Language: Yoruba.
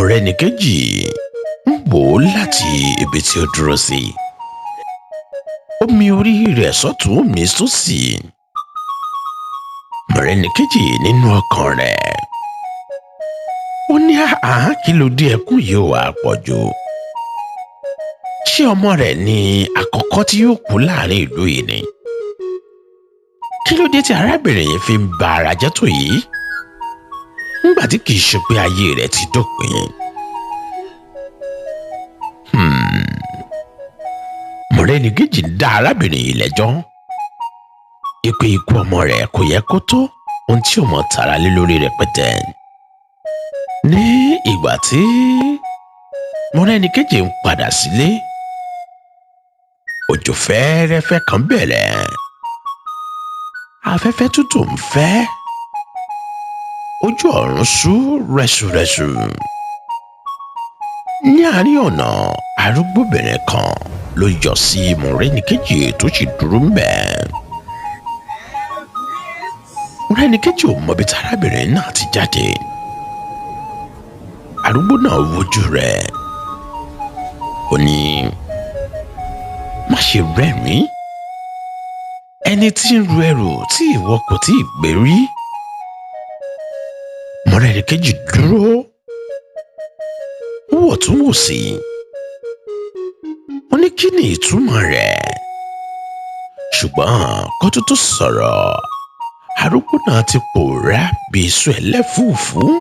Mọ́rẹ́níkejì ń wò ó láti ibi tí ó dúró sí. Ó mi orí rẹ̀ sọ́tùn, ó mì sósì. Mọ́rẹ́níkejì nínú ọkàn rẹ̀, ó ní, "Àá, kí ló dé? Ẹkún yìí ò wá pọ̀ jù. Ṣé ọmọ rẹ̀ ní àkọ́kọ́ tí yóò kú láàrin ìlú yìí ni? Kí ló dé tí arábìnrin yìí fi ń ba ara jẹ́ tó yìí, nígbà tí kìí ṣe pé ayé rẹ̀ ti dópin?" Mọ̀rẹ́níkejì ń dá arábìnrin yìí lẹ́jọ́ ìpè ikú ọmọ rẹ̀ kò yẹ kó tó ohun tí ó mọ̀ tara lé lórí rẹpẹtẹ. Ní ìgbà tí Mọ̀rẹ́níkejì ń padà sílé, òjò fẹ́ẹ́rẹ́fẹ́ kan bẹ̀rẹ̀, afẹ́fẹ́ tútù ń fẹ́, ojú ọ̀run ṣú rẹ́súrẹ́sú. Ní àárín ọ̀nà, arúgbóbìnrin kan ló yọ sí Mọ̀rẹ́níkejì tó sì dúró ń bẹ̀. Mọ̀rẹ́níkejì ò mọbi tí arábìnrin náà ti jáde. Arúgbó náà wojú rẹ̀, ó ní, "Má ṣe rẹ́rìn-ín. Ẹni tí ń ru ẹrù tí ìwọ kò tí ì gbé rí." Mọ̀rẹ́níkejì dúró, ó wọ̀ tún wò sí. Ó ní, "Kí ni ìtumọ̀ rẹ̀?" Ṣùgbọ́n kó tó tó sọ̀rọ̀, arúgbó náà ti pòórá bí iṣu ẹlẹ́fùúfú.